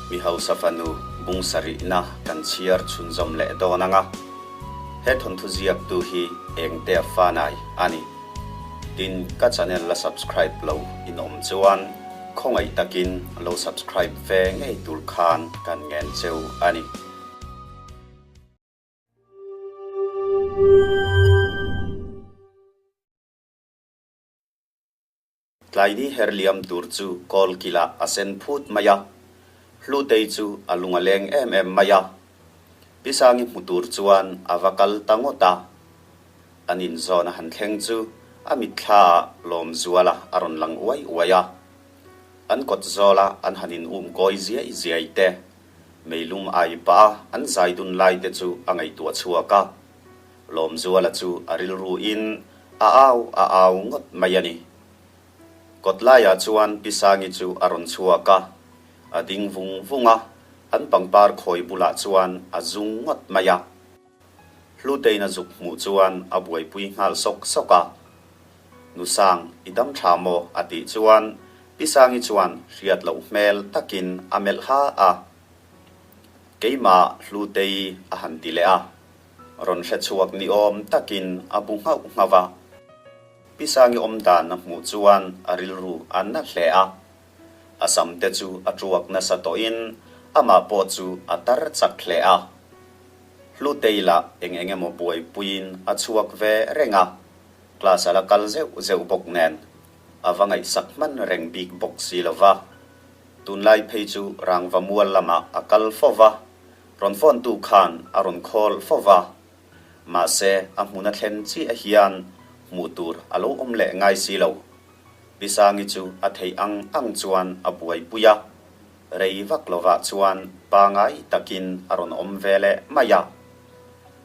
Mi hausa fanu bung sarihna kan chhiar chhunzawm leh dawn ang a, he thawnthu ziaktu hi Engtea Fanai a ni. Tin, ka channel la subscribe lo in awm chuan khawngaih takin lo subscribe ve ngei tur khan kan ngen cheu a ni. Tlaini her liam tur chu kawl kilah a sen phut mai a, Hlutei chu a lung a leng em em mai a. Pi Sangi hmu tur chuan a va kal ta ngawt a. An inzawn a han thleng chu a mitthla ah Lawmzuala a rawn lang uai uai a. An kawt zawla an han in um kawi ziai ziai te, meilum ai pah a an zai dun lai te chu a ngaihtuah chhuak a. Lawmzuala chu a rilru in a au a au ngawt mai a ni. Kawtlaiah chuan Pi Sangi chu a rawn chhuak a, a ding vung vung a, an pangpar khawi bulah chuan a zung ngawt mai a. Hlutein a zuk hmuh chuan a buaipui nghal sawk sawk a. Nu Sang, i dam tha maw? a tih chuan Pi Sangi chuan hriat loh hmel takin a melh ha a. Keimah Hlutei a han ti leh a. Rawn hre chhuak ni awm takin a bu nghauh nghauh a. Pi Sangi awm dan a hmuh chuan a rilru a na hle a. A sam te chu a tuak nasa tawhin amah pawh chu a tar chak hle a. Hlutei lah eng eng emaw buaipuiin a chhuak ve reng a, class a la kal zeuh zeuh bawk nen a va ngaihsak hman reng bik bawk si lo va. Tunlai phei chu rangva mual lamah a kal fo va, Rawn phone tu khan a rawn call fo va, mahse a hmun a thlen chiah hian hmuh tur a lo awm leh ngai si lo. Pi Sangi chu a theih ang ang chuan a buaipui a, rei vak lovah chuan pangai takin a rawn awm ve leh mai a.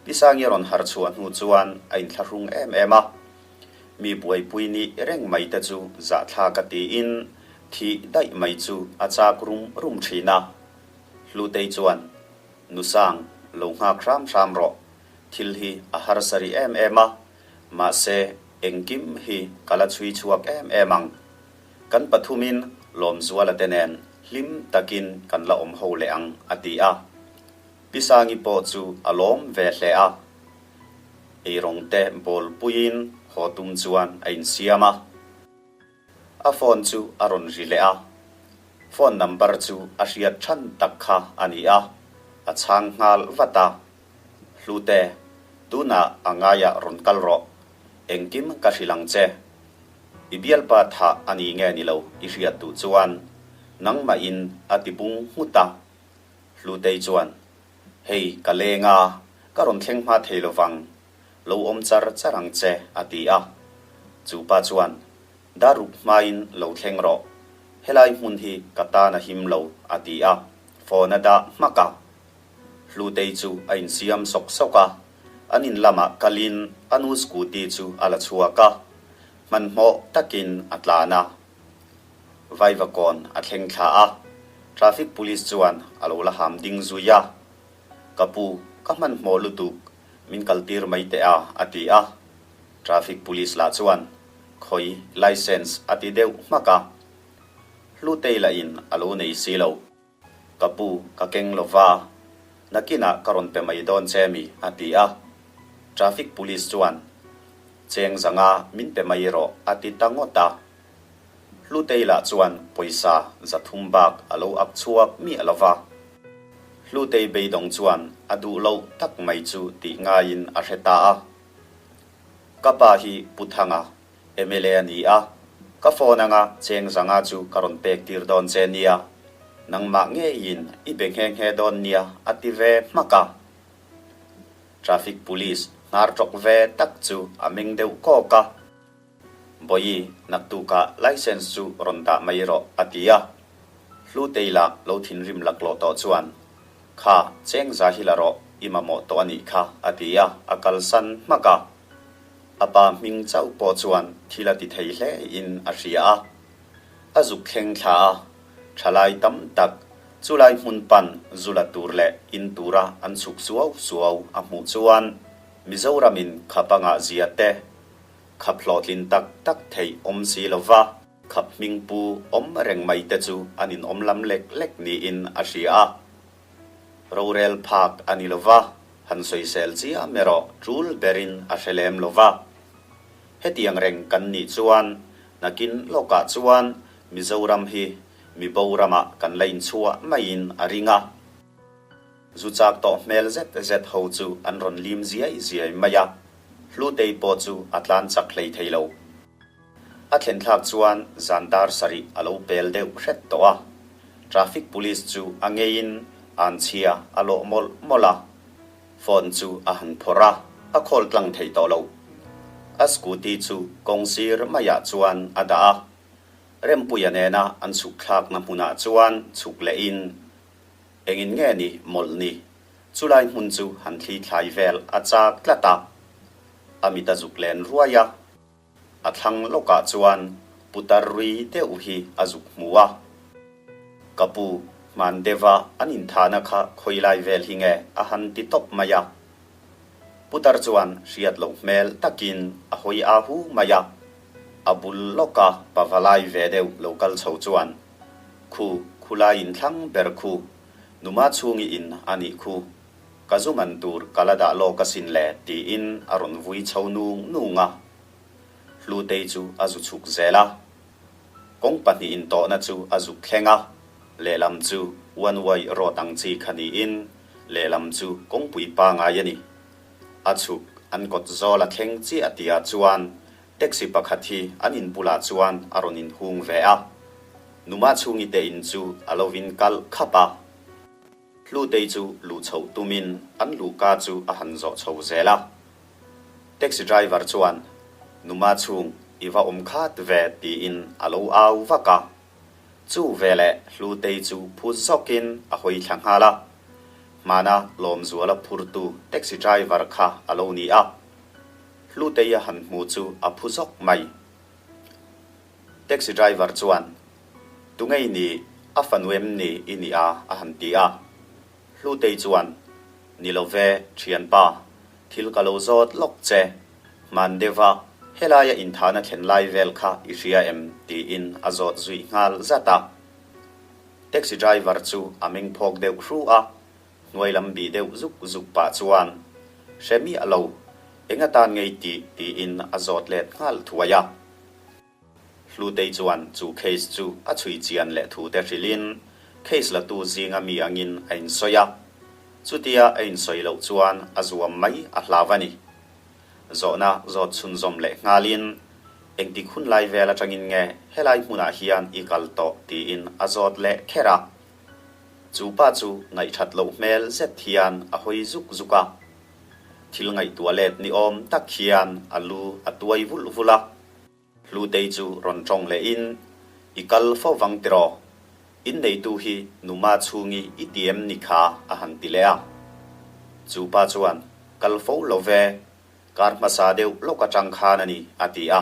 Pi Sangi rawn harh chhuah hnu chuan a inthlahrung em em a, mi buaipui nih reng mai te chu zahthlak a tiin thih daih mai chu a chak rum rum thin a. Hlutei chuan, Nusang, lo nghak hram hram rawh. Thil hi a harsa rih em em a, mahse engkim hi ka la chhui chhuak em em ang. Kan pathumin Lawmzuala te nen hlim takin kan la awm ho leh ang, a ti a. Pi Sangi pawh chu a lawm ve hle a. Eirawng te bawlpuiin haw tum chuan a insiam a. A phone chu a rawn ri leh a, phone number chu a hriat than tak kha a ni a, a chhang nghal vat a. Hlute, tunah a ngaiah rawn kal rawh, engkim ka hrilh ang che. I bialpa thah a ni nge ni lo i hriat duh chuan nangmahin a ti bung nghut a. Hlutei chuan, Hei ka leng a, ka rawn thleng hma thei lovang, Lo awm char char ang che, a ti a. Chu pa chuan, Daruk hmain lo thleng rawh. Helai hmun hi ka tan a him lo, a ti a. Phone a dah hmak a. Hlutei chu a insiam sawk sawk a. An in lamah kalin a nu scooty chu a la chhuak a. Hmanhmawh takin a tlan a. Vaivakawn a thleng thla a. Traffic police chuan a lo la ham ding zui a. Ka pu, ka hmanhmawh lutuk, min kaltir mai teh a, a ti a. Traffic police lah chuan, Khawi, licence a ti deuh hmak a. Hlutei lahin a lo nei si lo. Ka pu, ka keng lo va, nakinah ka rawn pe mai dawn che mi, a ti a. Traffic police chuan, Cheng zanga min pe mai rawh, a ti ta ngawt a. Hlutei lah chuan pawisa 300 bak a lo ak chhuak miah lo va. Hlutei beidawng chuan a duh loh tak mai chu tih ngaiin a hre ta a. Ka pa hi Pu Thanga, mla a ni a, ka phone anga cheng zanga chu ka rawn pek tir dawn che nia, nangmah ngeiin i be nghe nghe dawn nia a ti ve hmak a. Traffic police hnar tawk ve tak chu a meng deuh kawk a. Bawihi, naktukah licence chu rawn dah mai rawh, a ti a. Hlutei lah lo thinrim laklawh tawh chuan, Kha, cheng za hi la rawh, i mamawh tawh a nih kha, a ti a, a kalsan hmak a. A pa hming chauh pawh chuan thil a ti thei hle in a hria a. A zuk thleng thla a, thalai tam tak chulai hmun pan zu la tur leh in tura an chhuk suau suau a hmuh chuan Mizoramin khap a ngah zia te, Khap hlawhtlin tak tak theih awm si lo va. Khap hming pu awm reng mai te chu an inawm lam lek lek niin a hria a. Rorel phak a ni lo va, han sawisel chiam erawh tul berin a hre lem lo va. Hetiang reng kan nih chuan nakin lawkah chuan Mizoram hi mibo ramah kan la inchhuah maiin a ring a. Zu chak tawh hmel zet zet ho chu an rawn lim ziai ziai mai a, Hlutei pawh chu a tlan chak hlei thei lo. A thlen thlak chuan zan dar sarih a lo pel deuh hret tawh a, traffic police chu a ngeiin an chhia a lawh mawlh mawlh a, phone chu a han phawrh a, a call tlang thei tawh lo. A scooty chu kawng sir maiah chuan a dah a, Rempuia nena an chhuk thlakna hmunah chuan chhuk lehin engin nge ni mawlh ni, chulai hmun chu han thli thlai vel a chak tlat a, a mit a zuk len ruai a. A thlang lawkah chuan putar rui deuh hi a zuk hmu a. Ka pu, hman deuha an inthahna kha khawi lai vel hi nge a han ti tawp mai a. Putar chuan hriat loh hmel takin a hawi a hu mai a. A bul lawka pava lai ve deuh lo kal chho chuan, Khu, khulai inthlang ber khu, numa chhungi in a nih khu. Ka zu man tur ka la dah lawk asin le tiin a rawn vui chho nung nung a. Hlutei chu a zu chhuk zel a. Kawng pahnihin tawhna chu a zuk thleng a, lehlam chu one way road ang chi kha niin lehlam chu kawngpui pangai a ni. A chhuk an kawt zawl a thleng chiah tihah chuan taxi pakhat hi an in bulah chuan a rawn inhung ve a. Numa chhungi te in chu a lo vin kalh khap a. Hlutei chu luh chhoh tumin an luhka chu a han zawh chho zel a. Taxi driver chuan, Numa chhung i va awm khat ve tiin a lo au vak a. Chu veleh Hlutei chu phu zawkin a hawi thla nghal a. Hmana Lawmzuala phurtu taxi driver kha a lo ni a. Hlutei a han hmu chu a phu zawk mai. Taxi driver chuan, Tungei ni, a fanu em ni i nih a? a han ti a. Hlutei chuan, Ni lo ve, thianpa, thil ka lo zawt lawk che. Hman deuha helaia inthahna thlen lai vel kha i hria em? tiin a zawt zui nghal zat a. Taxi driver chu a meng phawk deuh hru a, hnuai lam bih deuh zuk zuk pah chuan, Hre miah lo, eng atan ngei tih? tiin a zawt let nghal thuai a. Hlutei chuan chu case chu a chhui chian leh thu te hrilhin case la tu zinga mi angin a insawi a. Chutia a insawi loh chuan a zuam mai a hlau a ni. Zawhna zawt chhunzawm leh nghalin engtik hun lai vel atangin nge helai hmunah hian i kal tawh tiin a zawt leh kher a. Chu pa chu ngaihthat loh hmel zet hian a hawi zuk zuk a. Thil ngaihtuah let ni awm tak hian a lu a tuai vulh vulh a. Hlutei chu rawn tawng lehin, I kal fo vang tiraw? Inneitu hi numa chhungi i ti em ni kha? a han ti leh a. Chu pa chuan, Kal fo lo ve, kar hmasa deuh lawk atang khan a ni, a ti a.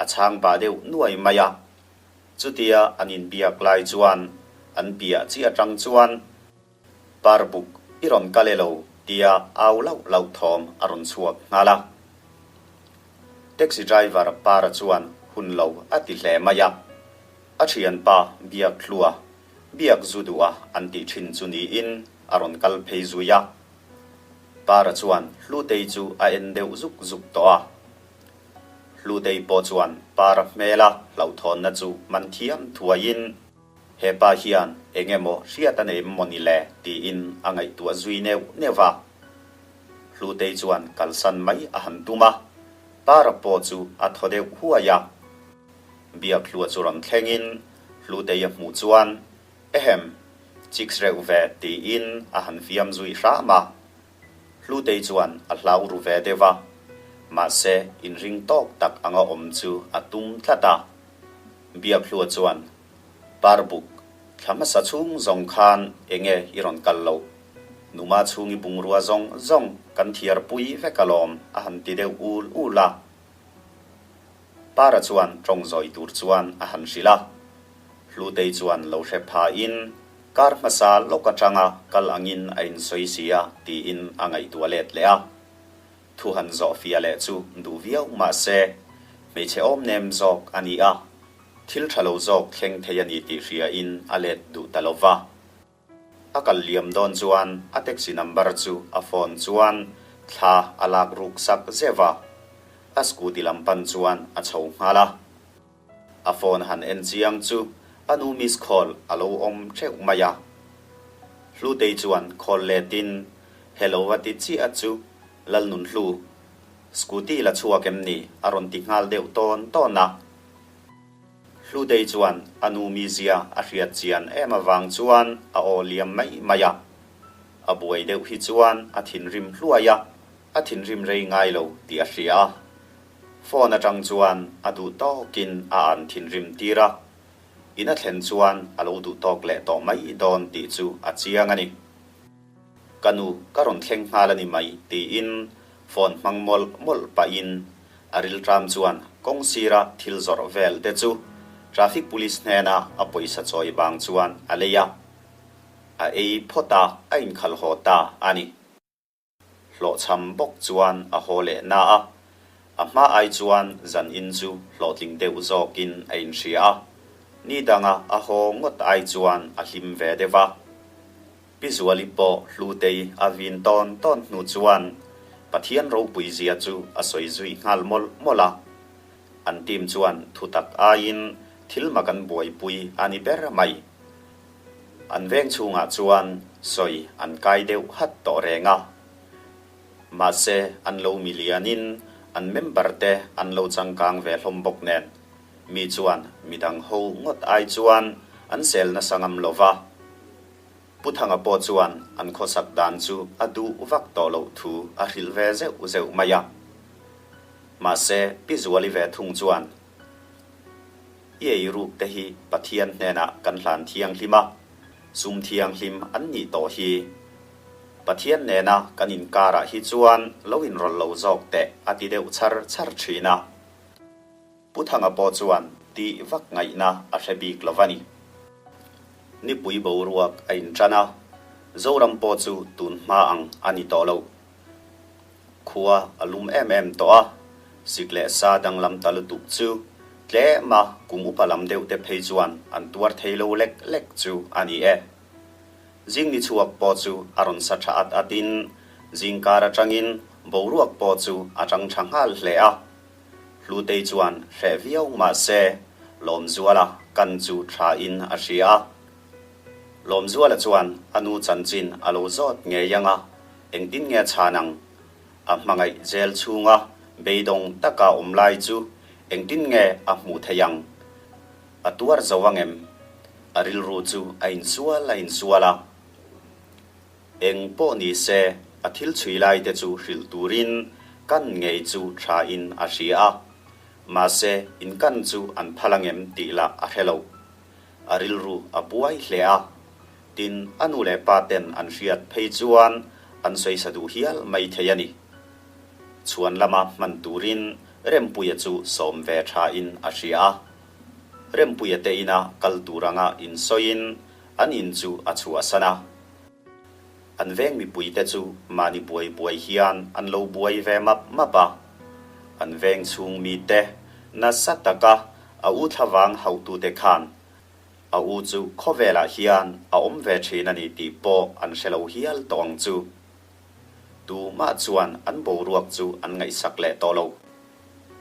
A chhang bah deuh nuai mai a. Chutia an inbiak lai chuan an piah chiah atang chuan, Parbuk i rawn kal e lo tia au lauh lauh thawm a rawn chhuak nghal a. Taxi driver Para chuan hun lo a ti hle mai a. A thianpa Biak Hlua, Biak zu duh a an tih thin chu niin a rawn kal phei zui a. Para chuan Hlutei chu a en deuh zuk zuk tawh a. Hlutei pawh chuan Para hmela hlauhthawnna chu man thiam thuaiin, He pa hian eng emaw hriat a nei maw ni le tiin a ngaihtuah zui neuh neuh a. Hlutei chuan kalsan mai a han tum a, Para pawh chu a thaw deuh huai a. Biakhlua chu rawn thlengin Hlutei a hmuh chuan, Ehem, chicks reuh ve tiin a han fiam zui hram a. Hlutei chuan a hlau ru ve deuh a, mahse inring tawk tak anga awm chu a tum tlat a. Biakhlua chuan, Parbuk, thla hmasa chhung zawng khan enge i rawn kal loh? Numa chhungi bungrua zawng zawng kan thiar pui vek alawm a han ti deuh ul ul a. Para chuan tawng zawi tur chuan a han hrilh a. Hlutei chuan lo hre phain kar hmasa lawk atanga kal angin a insawi si a tiin a ngaihtuah let leh a. Thu han zawh fia leh chu duh viau mah se, hmeichhe awm nem zawk a ni a. Thil tha lo zawk thleng thei a ni tih hriain a let duh ta lo va. A kal liam dawn chuan a taxi number chu a phone chuan thla a lak ruk sak zeuh a, a scooty lam pan chuan a chho nghal a. A phone han en chiang chu a nu miss call a lo awm theuh mai a. Hlutei chuan call letin, Hello a ti chiah chu Lalnunhlu, scooty la chhuak em ni? a rawn ti nghal deuh tawn tawn a. Hlutei chuan a nu mizia a hriat chian em avang chuan a aw liam mai mai a. A buai deuh hi chuan a thinrim hluai a, a thinrim rei ngai lo tih a hria a. Phone atang chuan a duh tawkin a an thinrim tir a, in a thlen chuan a lo duh tawk leh tawh mai dawn tih chu a chiang a ni. Ka nu ka rawn thleng nghal a ni mai tiin phone hmang mawlh mawlh pahin a rilṭam chuan kawng sira thil zawrh vel te chu traffic police hnena a pawisa chawi bang chuan a lei a, a ei phawt a, a inkhalh haw ta a ni. Hlawhchham bawk chuan a haw leh na a, a hma ai chuan zan in chu hlawhtling deuh zawkin a inhria a, ni danga a haw ngawt ai chuan a hlim ve deuh a. Pi Zuali pawh Hlutei a vin tawn tawn hnu chuan Pathian ropui zia chu a sawi zui nghal mawlh mawlh a. An team chuan thutak aiin thil mak an buaipui a ni ber mai. An veng chhungah chuan sawi an kai deuh hat tawh reng a. Mahse an lo mi lianin an member te an lo changkang ve hlawm bawk nen mi chuan midang ho ngawt ai chuan an sel nasa ngam lo va. Pu Thanga pawh chuan an khawsak dan chu a duh vak tawh loh thu a hrilh ve zeuh zeuh mai a. Mahse Pi Zuali ve thung chuan I ei ruk te hi Pathian hnenah kan hlan thianghlim a, sum thianghlim an nih tawh hi. Pathian nena kan inkarah hi chuan lo inrawlh lo zawk teh a ti deuh char char thin a. Pu Thanga pawh chuan tih vak ngaihna a hre bik lo va ni. Nipui boruak a intan a, Zoram pawh chu tun hma ang a ni tawh lo. Khua a lum em em tawh a, sik leh sa danglam ta lutuk chu tlem a kum upa lam deuh te phei chuan an tuar thei lo lek lek chu a ni e. Zing ni chhuak pawh chu a rawn sa tha at at in zingkar atangin boruak pawh chu a tang tha nghal hle a. Hlutei chuan hreh viau mah se Lawmzuala kan chu tha in a hria a. Lawmzuala chuan a nu chanchin a lo zawt ngei ang a, engtin nge chhan ang? A hmangaih zel chhunga beidawng taka awm lai chu engtin nge a hmuh theih ang? A tuar zo ang em? A rilru chu a insual a insual a. Eng pawh ni se, a thil chhui lai te chu hrilh turin kan ngei chu tha in a hria a. Mahse, inkan chu an phal ang em tih lah a hre lo. A rilru a buai hle a, tin a nu leh pa ten an hriat phei chuan an sawisa duh hial mai thei a ni. Chhuan lama hman turin Rempuia chu sawm ve thain a hria a. Rempuia te ina kal tur anga insawiin an in chu a chhuahsan a. An veng mipuite chu mahni buai buai hian an lo buai ve map map a. An veng chhung mite nasa taka a u thlavang hauhtute khan a u chu khawvelah hian a awm ve thin a ni tih pawh an hre lo hial tawh ang chu. Tumah chuan an boruak chu an ngaihsak leh tawh lo.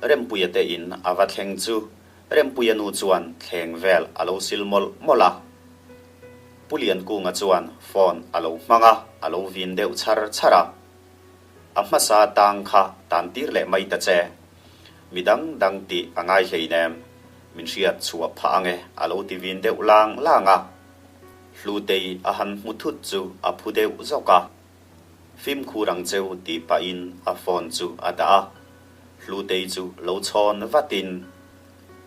Rempuia te in a va thleng chu Rempuia nu chuan thleng vel a lo sil mawlh mawlh a. Pu Liankunga chuan phone a lo hmang a, a lo vin deuh char char a. A hmasa tang kha tan tir leh mai ta che. Mi dang dang tih a ngai hleinem, min hriat chhuah phah ang e a lo ti vin deuh lang lang a. Hlutei a han hmu thut chu a phu deuh zawk a. Fimkhur ang cheu tih pahin a phone chu a dah a. Hlutei chu lo chhawn vatin,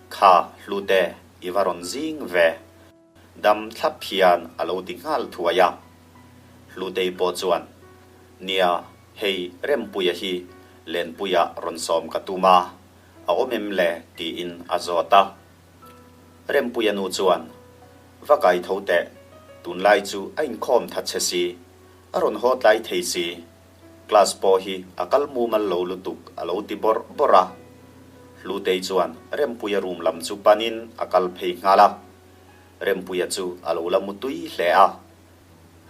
Kha Hlute, i va rawn zing ve. Dam thlap hian a lo ti nghal thuai a. Hlutei pawh chuan, Nia, hei Rempuia hi Lenpuia rawn sawm ka tum a, a awm em le? tiin a zawt a. Rempuia nu chuan, Va kai tho teh, tunlai chu a inkhawm that che si, a rawn haw tlai thei si, class pawh hi a kal mumal lo lutuk a lo ti bawrh bawrh a. Hlutei chuan Rempuia room lam chu panin a kal phei nghal a. Rempuia chu a lo la mu tui hle a.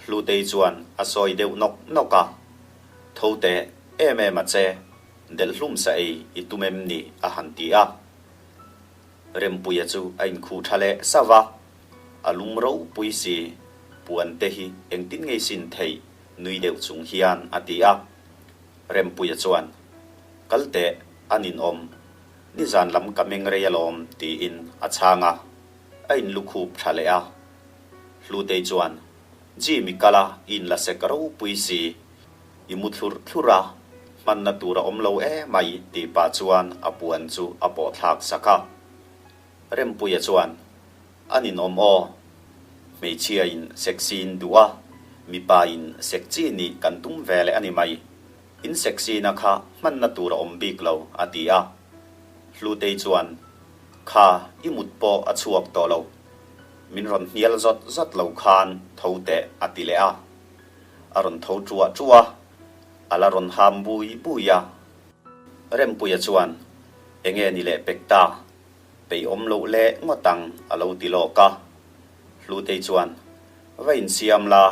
Hlutei chuan a sawi deuh nawk nawk a. Tho teh em em a che, delh hlum sa ei i tum em ni a han ti a. Rempuia chu a inkhuh tha leh sauh a, a lum ropui si, puan te hi engtin ngei sin theih nui deuh chung hian a ti a. Rempuia chuan, Kal teh, a ninawm, nizan lam ka meng rei alawm tiin a chhang a, a inlukhup tha leh a. Hlutei chuan, Jim i kal a, i inla sek ropui si, i mu thlurh thlurh a, hmanna tur a awm lo emai tih pah chuan a puan chu a pawh thlak sak a. Rempuia chuan, A ninawm aw, hmeichhia in sexy in duh a, mipa in sexy nih kan tum ve leh a ni mai, in sexy na kha hmanna tur a awm bik lo a ti a. Hlutei chuan, Kha, i mut pawh a chhuak tawh lo, min rawn hnial zawt zawt lo khan tho teh a ti leh a. A rawn tho ṭuah ṭuah a, a la rawn ham bui bui a. Rempuia chuan, Enge ni leh pek ta? Peih awm loh leh ngawt ang a lo ti lawk a. Hlutei chuan, Va insiam la,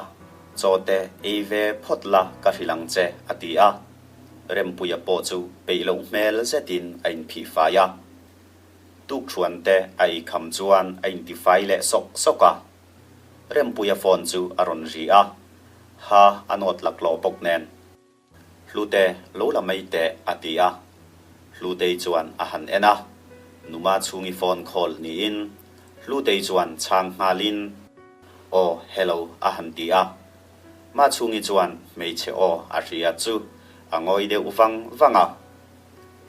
chaw te ei ve phawt la ka hrilh ang che a ti a. Rempuia pawh chu peih loh hmel zetin a inphih fai a. Tukṭhuan te a ei kham chuan a intifai leh sawk sawk a. Rempuia phone chu a rawn ri a, ha a nawt laklawh bawk nen. Hlute, lo la mai teh, a ti a. Hlutei chuan a han en a, Numa chhungi phone call niin Hlutei chuan chhang nghalin, Aw, hello, a han ti a. Machhungi chuan hmeichhe aw a hria chu a ngawi deuh vang vang a.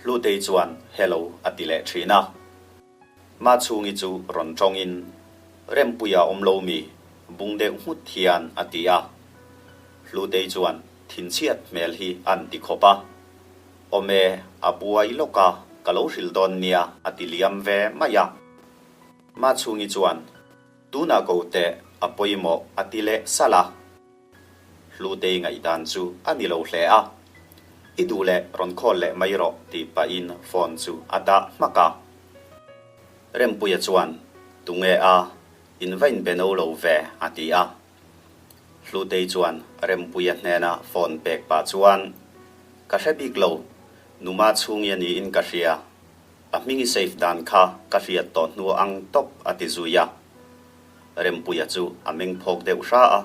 Hlutei chuan hello a ti leh thin a. Machhungi chu rawn tawngin, Rempuia awm lo mi? bung deuh nghut hian a ti a. Hlutei chuan thinchhiat hmel hi a'n ti khawp a. Awm e, a buai lawk a, ka lo hrilh dawn nia a ti liam ve mai a. Machhungi chuan, Tunah ko teh, a pawimawh a ti leh salh a. Hlutei ngaihdan chu a ni lo hle a, I duh leh rawn call leh mai rawh tih pahin phone chu a dah hmak a. Rempuia chuan, Tunge a, in va inbe no lo ve a ti a. Hlutei chuan Rempuia hnena phone pek pah chuan, Ka hre bik lo, Numa chhungi a niin ka hria, a hming i save dan kha ka hriat tawh hnu ang tawp a ti zui a. Rempuia chu a meng phawk deuh hra a,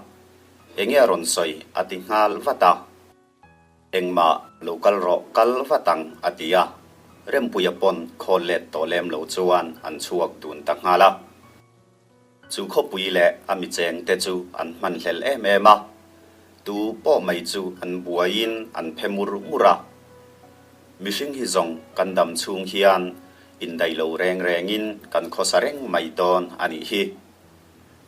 Enge a rawn sawi a ti nghal vat a. Engmah lo kal rawh kal vat ang a ti a, Rempuia pawn khawl let tawh lem lo chuan an chhuak dun ta nghal a. Chu khawpui leh a mi cheng te chu an hmanhlel em em a, tu pawh mai chu an buaiin an phe mur mur a. Mihring hi zawng kan dam chhung hian indaih lo reng rengin kan khawsa reng mai dawn a nih hi.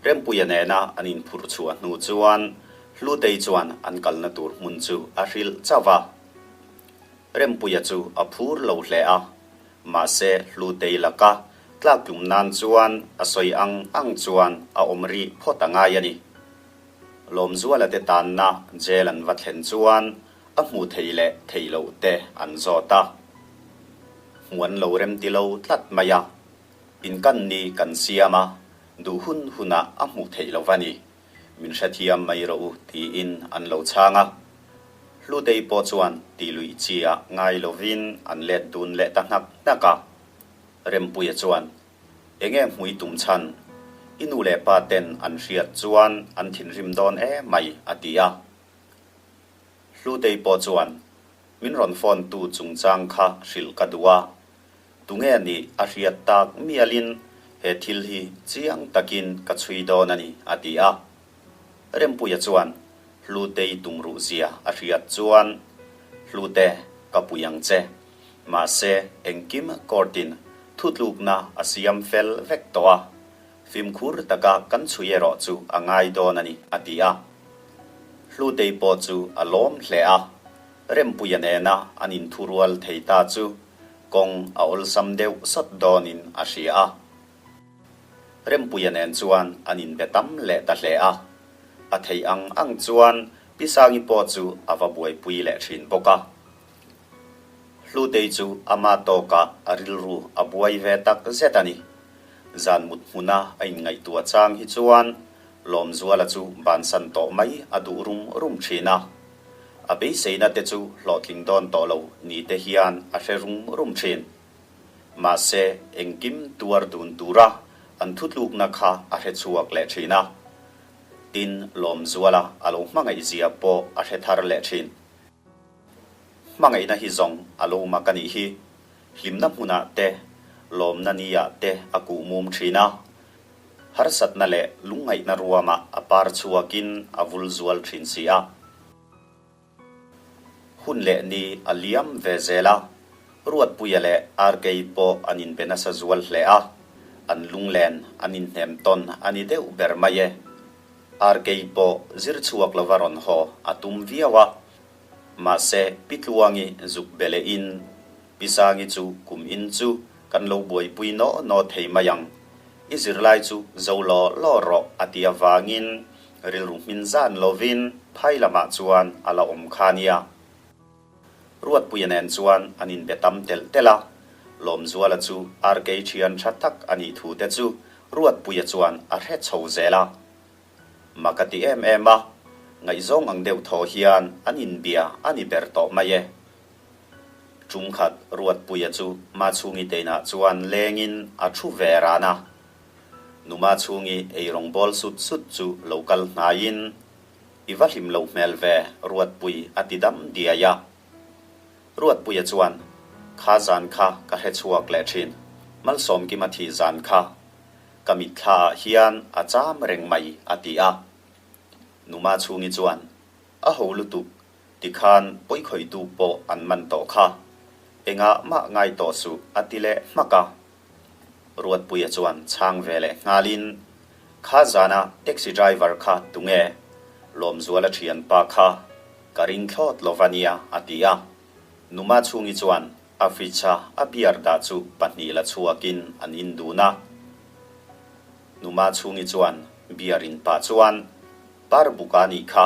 Rempuia nena an inphurh chhuah hnu chuan Hlutei chuan an kalna tur hmun chu a hrilh chauh a. Rempuia chu a phur lo hle a, mahse Hlutei laka tlaktlum nan chuan a sawi ang ang chuan a awm rih phawt a ngai a ni. Lawmzuala te tanna jail an va thlen chuan a hmuh theih leh theih loh te an zawt a. Hmuh an lo remti lo tlat mai a. Inkan ni kan siam a, duh hun hunah a hmuh theih lo va ni. Min hrethiam mai rawh u tiin an lo chhang a. Hlutei pawh chuan ti luih chi ah ngai lovin an let dun leh ta hnak hnak a. Rempuia chuan, Enge hmui tum chhan? I nu leh pa ten an hriat chuan an thinrim dawn emai a ti a. Hlutei pawh chuan, Min rawn phone tu chungchang kha hrilh ka duh a, tunge nih a hriat tak mialin he thil hi chiang takin ka chhui dawn a ni, a ti a. Rempuia chuan Hlutei tumruh zia a hriat chuan, Hlute, ka pui ang che. Mahse, engkim court-in thutlukna a siam fel vek tawh a, Fimkhur taka kan chhui erawh chu a ngai dawn a ni, a ti a. Hlutei pawh chu a lawm hle a, Rempuia nena an inthurual thei ta chu kawng a awlsam deuh sawt dawnin a hria a. Rempuia nen chuan an inbe tam leh ta hle a, a theih ang ang chuan Pi Sangi pawh chu a va buaipui leh thin bawk a. Hlutei chu ama tawkah a rilru a buai ve tak zet a ni. Zan mut hmuna a inngaihtuah chang hi chuan Lawmzuala chu bansan tawh mai a duh rum rum thin a. A beiseina te chu hlawhtling dawn tawh lo ni te hian a hre rum rum thin. Mahse, engkim tuar dun tura an thutlukna kha a hre chhuak leh thin a. Tin, Lawmzuala a lo hmangaihzia pawh a hre thar leh thin. Hmangaihna hi zawng a lo mak a nih hi. Hlimna hmunah te, lawmna niah te a kuh mum thin a. Harsatna leh lungngaihna ruamah a par chhuakin a vul zual thin si a. Hun leh ni a liam ve zel a, Ruatpuia leh Arkei pawh an inbe nasa zual hle a, an lunglen an inhnem tawn a ni deuh ber mai e. Arkei pawh zir chhuak lova rawn haw a tum viau a, mahse Pi Tluangi zuk be lehin Pi Sangi chu kum in chu kan lo buaipui naw naw thei mai ang, i zirlai chu zo law law rawh a ti avangin Rilru hmin zan lovin phai lamah chuan a la awm kha nia. Ruatpuia nen chuan an inbe tam telh telh a, Lawmzuala chu RK thian tha tak a nih thu te chu Ruatpuia chuan a hre chho zel a. Mak a ti em em a, ngaihzawng ang deuh thaw hian an inbia a ni ber tawh mai e. Tum khat Ruatpuia chu Machhungi teinah chuan lengin a thu ve ran a. Numa chhungi eirawng bawl sut sut chu lo kal hnaiin, I va hlim lo hmel ve, Ruatpui a ti dam diai a. Ruatpuia chuan, Kha zan kha ka hre chhuak leh thin, Malsawmkima thih zan kha ka mitthla ah hian a cham reng mai a ti a. Numa chhungi chuan, A ho lutuk, tikhan pawikhawihtu pawh an man tawh kha, engah mah ngai tawh suh a ti leh hmak a. Ruatpuia chuan chhang ve leh nghalin, Kha zana taxi driver kha tunge? Lawmzuala thianpa kha ka ring thlawt lo va nia a ti a. Numa chhungi chuan a fridge-a a beer dah chu pahnih la chhuakin an in dun a. Numa chhungi chuan beer in pah chuan, Parbuka nih kha,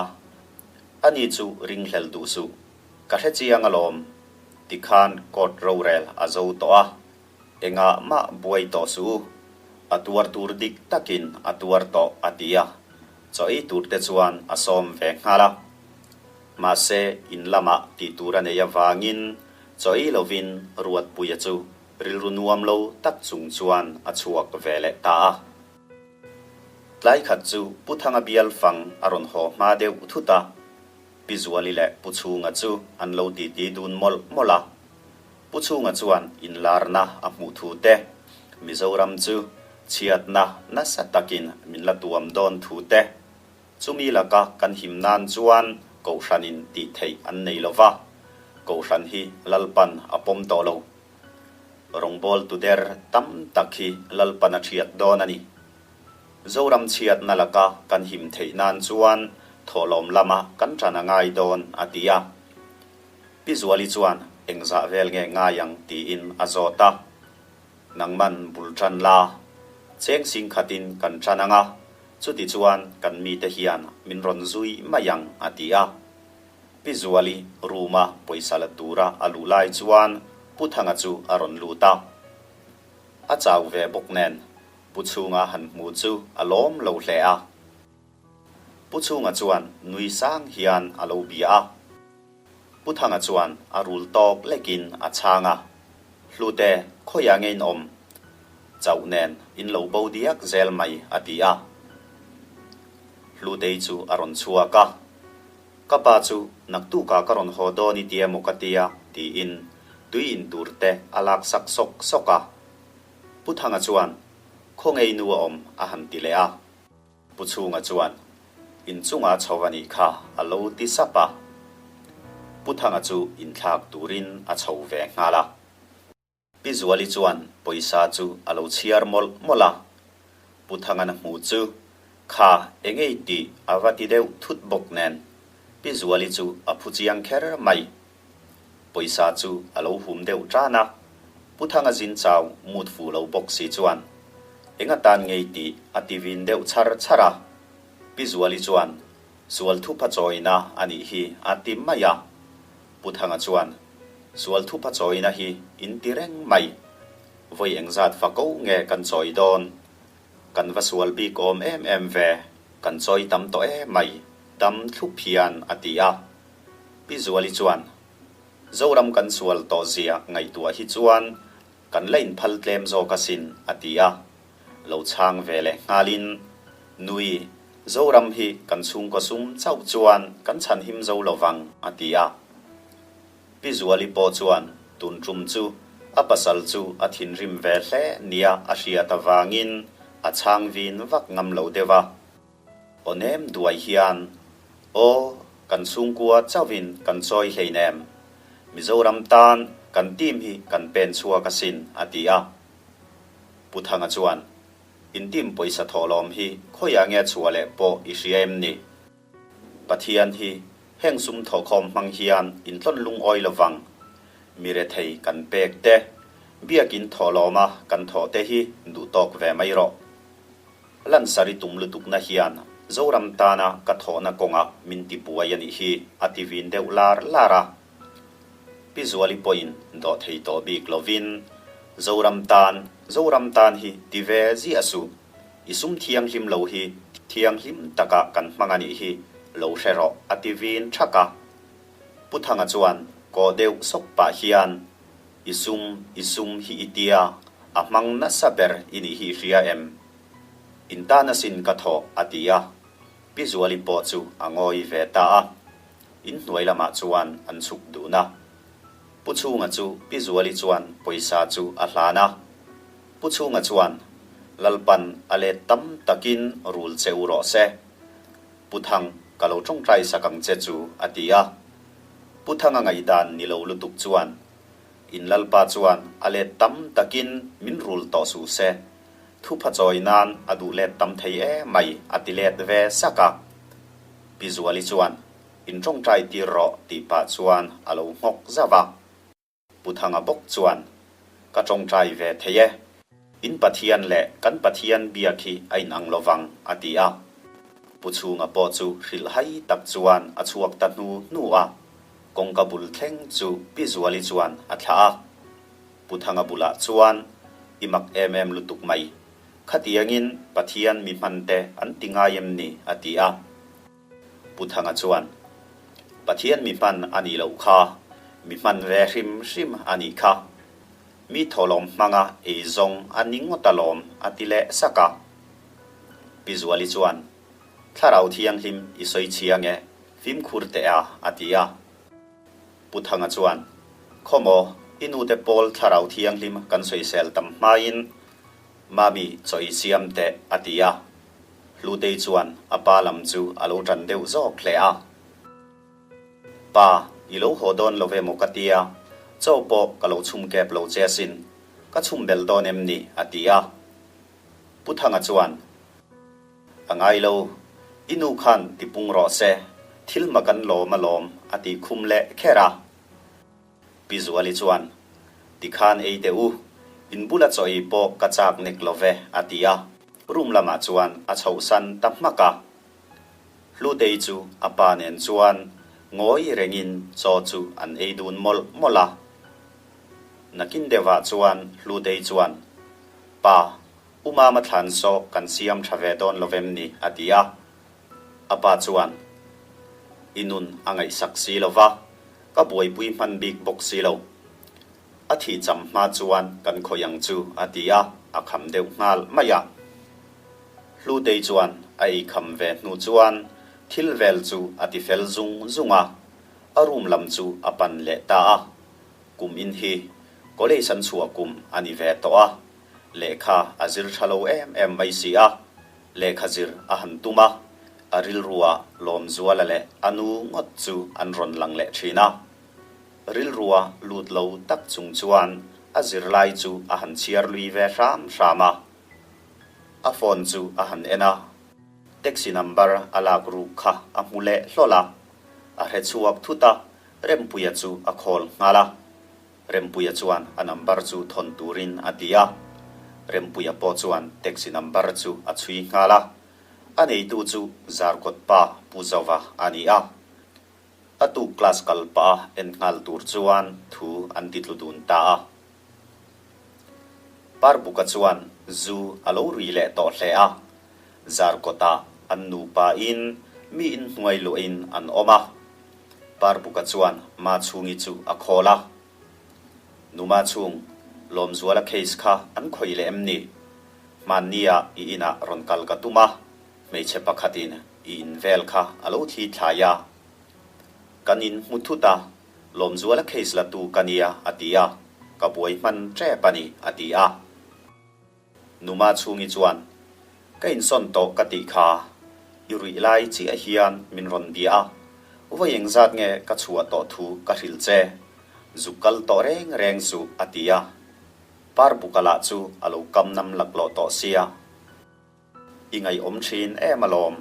ani chu ringhlel duh suh, ka hre chiang alawm, tikhan court rorel a zo tawh a. Engah mah buai tawh suh u, a tuar tur dik takin a tuar tawh a ti a, chaw ei tur te chuan a sawm ve nghal a. Mahse in lamah tih tur a nei avangin chaw ei lovin Ruatpuia chu rilru nuam lo tak chung chuan a chhuak ve leh ta a. Tlai khat chu Pu Thanga bial fang a rawn haw hma deuh thut a, Pi Zuali leh Pu Chhunga chu an lo titi dun mawlh mawlh a. Pu Chhunga chuan inlarna a hmuh thu te, Mizoram chu chhiatna nasa takin min la tuam dawn thu te, chumi laka kan him nan chuan Kohhranin tih theih an nei lo va, Kohhran hi Lalpan a pawm tawh lo. Rawngbawl tu der tam tak hi Lalpan a thiat dawn a ni. Zoram chhiatna laka kan him theih nan chuan thawhlawm lama kan ṭan a ngai dawn, a ti a. Pi Zuali chuan engzah vel nge ngai ang tiin a zawt a. Nangman bul ṭan la, cheng sing khatin kan ṭan ang a, chuti chuan kan mite hian min rawn zui mai ang a ti a. Pi Zuali room-a pawisa la tura a luh lai chuan Pu Thanga chu a rawn lut a. A chau ve bawk nen Pu Chhunga han hmu chu a lawm lo hle a. Pu Chhunga chuan nui sang hian a lo bia a. Pu Thanga chuan a rul tawk lekin a chhang a, Hlute, khawiah nge in awm? Chauh nen in lo bo diak zel mai a ti a. Hlutei chu a rawn chhuak a, Ka pa chu naktukah ka rawn haw dawn i ti emaw ka tia tiin tui in tur te a lak sak sawk sawk a. Pu Thanga chuan, Khawnge i nu a awm? a han ti leh a. Pu Chhunga chuan, In chungah chho a nih kha a lo ti sap a. Pu Thanga chu inthlak turin a chho ve nghal a. Pi Zuali chuan pawisa chu a lo chhiar mawlh mawlh a. Pu Thangan a hmuh chu, Kha, engei tih a va ti deuh thut bawk nen, Pi Zuali chu a phu chiang kher mai. Pawisa chu a lo hum deuh tan a, Pu Thanga zin chau mut fuh lo bawk si chuan eng atan ngei tih a ti vin deuh chhar chhar a. Pi Zuali chuan sual thupha chawina a nih hi a ti mai a. Pu Thanga chuan. Sual thupa chawina hi in ti reng mai. Vawi engzat va ko nge kan chawi dawn? Kan va sual bik awm em em ve, kan chawi tam tawh em mai, dam thlup hian a ti a. Pi Zuali chuan, Zoram kan sual tawh zia ngaihtuah hi chuan kan la inphal tlem zawk asin, a ti a. Lo chhang ve leh nghalin, Nui, Zoram hi kan chhungkaw sum chauh chuan kan chhanhim zo lo vang, a ti a. Pi Zuali pawh chuan tun tum chu a pasal chu a thinrim ve hle nia a hriat avangin a chhang vin vak ngam lo deuh a. Aw nem duai hian, Aw, kan chhungkua chauhin kan chawi hleinem. Mizoram tan kan team hi kan pen chhuak asin, a ti a. Pu Thanga chuan, In team pawisa thawhlawm hi khawiah nge chhuah leh pawh i hria em ni? Pathian hi heng sum thawhkhawm hmang hian intlawn lungawi lovang. Mi rethei kan pek te, biakin thawhlawma kan thawh te hi duh tawk ve mai rawh. Lansari tum lutukna hian Zoram tana ka thawhna kawngah min ti buai a nih hi a ti vin deuh lar lar a. Pi Zuali pawhin dawh thei tawh bik lovin Zoram tan, Zoram tan hi ti ve ziah suh. I sum thianghlim lo hi thianghlim taka kan hmang a nih hi lo hre rawh a ti vin thak a. Pu Thanga chuan kawh deuh sawk pah hian I sum, i sum hi i tia, a hmang nasa ber i nih hi i hria em? In tan asin ka thawh a ti a. Pi Zuali pawh chu a ngawi ve ta a. In hnuai lamah chuan an chhuk dun a. Pu Chhunga chu Pi Zuali chuan pawisa chu a hlan a. Pu Chhunga chuan, Lalpan a let tam takin rul che u rawh se. Pu Thang, ka lo tawngtai sak ang che chu, a ti a. Pu Thanga ngaihdan ni lo lutuk chuan, In Lalpa chuan a let tam takin min rul tawh suh se. Thupha chawi nan a duh let tam thei em mai, a ti let ve sak a. Pi Zuali chuan, In tawngtai tir rawh, tih pah chuan a lo nghawk zauh a. Pu Thanga bawk chuan, Ka tawngtai ve thei e. In Pathian leh kan Pathian biak hi a inang lo vang, a ti a. Pu Chhunga pawh chu hrilhhai tak chuan a chhuak ta hnu hnu a. Kawngka bul thleng chu Pi Zuali chuan a thlah a. Pu Thanga bulah chuan, I mak em em lutuk mai. Khatiangin Pathian mi hmante an ti ngai em ni? a ti a. Pu Thanga chuan, Pathian mi hman a nih loh kha, mi hman ve hrim hrim a nih kha. Mi thawhlawm hmanga ei zawng a ni ngawt alawm a ti leh sak a. Pi Zuali chuan, Thlarau Thianghlim i sawi chhia nge, fimkhur teh a, a ti a. Pu Thanga chuan, Khawmaw, i nute pawl Thlarau Thianghlim kan sawisel tam hmain Mami chaw i siam teh, a ti a. Hlutei chuan a pa lam chu a lo ṭan deuh zawk hle a. Pa, i lo haw dawn lo ve maw ka tia, chaw pawh ka lo chhum kep lo che asin, ka chhum belh dawn em ni? a ti a. Pu Thanga chuan, A ngai lo, i nu khan ti pung rawh se, thil ma kan lawm alawm a ti khum leh kher a. Pi Zuali chuan, Tikhan ei teh u, in bula chaw ei pawh ka chak nek lo ve, a ti a. Room lamah chuan a chhohsan ta hmak a. Hlutei chu a pa nen chuan ngawi rengin chaw chu an ei dun mawlh mawlh a. Nakin deuhah chuan Hlutei chuan, Pa, U Mama thlan saw kan siam tha ve dawn lo vem ni? a ti a. A pa chuan, I nun a ngaihsak si lo va, ka buaipui hman bik bawk si lo. A thih cham hma chuan kan khawih ang chu a ti a, a kham deuh nghal mai a. Hlutei chuan a ei kham ve hnu chuan thil vel chu a ti fel zung zung a, a room lam chu a pan leh ta a. Kum in hi college an chhuah kum a ni ve tawh a, lehkha a zir tha lo em em mai si a. Lehkha zir a han tum a, a rilrua Lawmzuala leh a nu ngawt chu an rawn lang leh thin a. Rilrua lut lo tak chung chuan a zirlai chu a han chhiar lui ve hram hram a. A phone chu a han en a, taxi number a lak ruk kha a hmu leh hlawl a. A hre chhuak thut a, Rempuia chu a call nghal a. Rempuia chuan a number chu thawn turin a ti a. Rempuia pawh chuan taxi number chu a chhui nghal a. A neitu chu Zarkawt pa Pu Zova a ni a. A tuk class kal pah a en nghal tur chuan thu an ti tlu dun ta a. Parbuka chuan zu a lo ri leh tawh hle a, Zarkawtah an nupa in mi inhnuai luahin an awm a. Parbuka chuan Machhungi chu a khawl a. Nu Machhung, Lawmzuala case kha an khawih leh em ni? Hmannia i inah rawn kal ka tum a, hmeichhe pakhatin i in vel kha a lo thli thlai a. Kan in hmu thut a, Lawmzuala case la tu ka nia a ti a, ka buai hman tep a ni a ti a. Numa chhungi chuan, Ka insawn tawh ka tih kha, i ruih lai chiah hian min rawn bia a, vawi engzat nge ka chhuah tawh thu ka hrilh che, zuk kal tawh reng reng suh a ti a. Parbuka lah chu a lo kam nam laklawh tawh sia. I ngaihawm thin em alawm.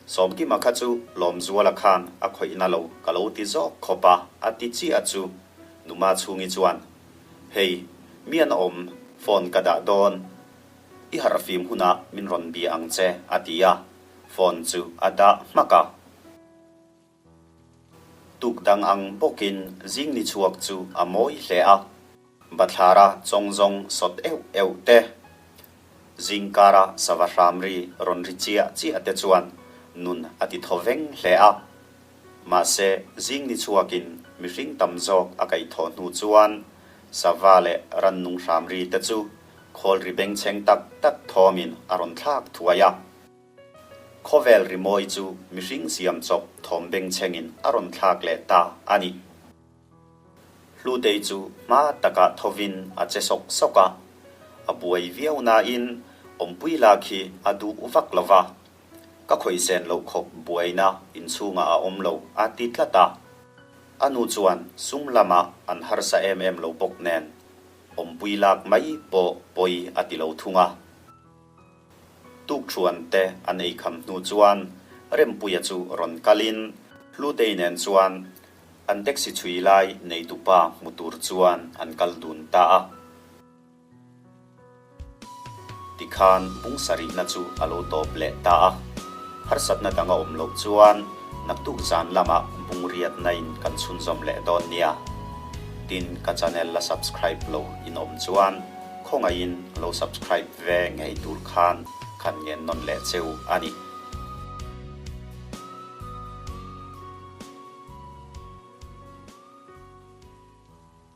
Sawmkima kha chu Lawmzuala khan a khawihna lo ka lo ti zawk khawp a, a ti chiah chu Numa chhungi chuan, Hei, mi an awm, phone ka dah dawn. I harhfim hunah min rawn bia ang che, a ti a, phone chu a dah hmak a. Tuk dang ang bawkin zing ni chhuak chu a mawi hle a, bathlara chawng zawng sawt euh euh te, zing kara sava hram ri rawn ri chiah chiah te chuan nun a ti thaw veng hle a. Mahse, zing ni chhuakin mihring tam zawk a kaih thawh hnu chuan sava leh rannung hram ri te chu khawl ri bengchheng tak tak thawmin a rawn thlak thuai a. Khawvel rimawi chu mihring siam chawp thawm bengchhengin a rawn thlak leh ta a ni. Hlutei chu hma takah thovin a che sawk sawk a, a buai viau nain awmpui lak hi a duh vak lo va, ka khawihsen loh khawp buaina inchhungah a awm lo a ti tlat a. A nu chuan sum lamah an harsa em em lo bawk nen awmpui lak mai pawh pawi a ti lo thung a. Tukṭhuan te an ei kham hnu chuan Rempuia chu rawn kalin Hlutei nen chuan an taxi chhui lai neitupa hmu tur chuan an kal dun ta a. Tikhan bung sarihna chu a lo tawp leh ta a. Harsatna dang a awm loh chuan naktuk zan lamah bung riatna in kan chhunzawm leh dawn nia. Tin, ka channel la subscribe lo in awm chuan Khawngaihin lo subscribe ve ngei tur khan khan ngen nawn leh cheu a ni.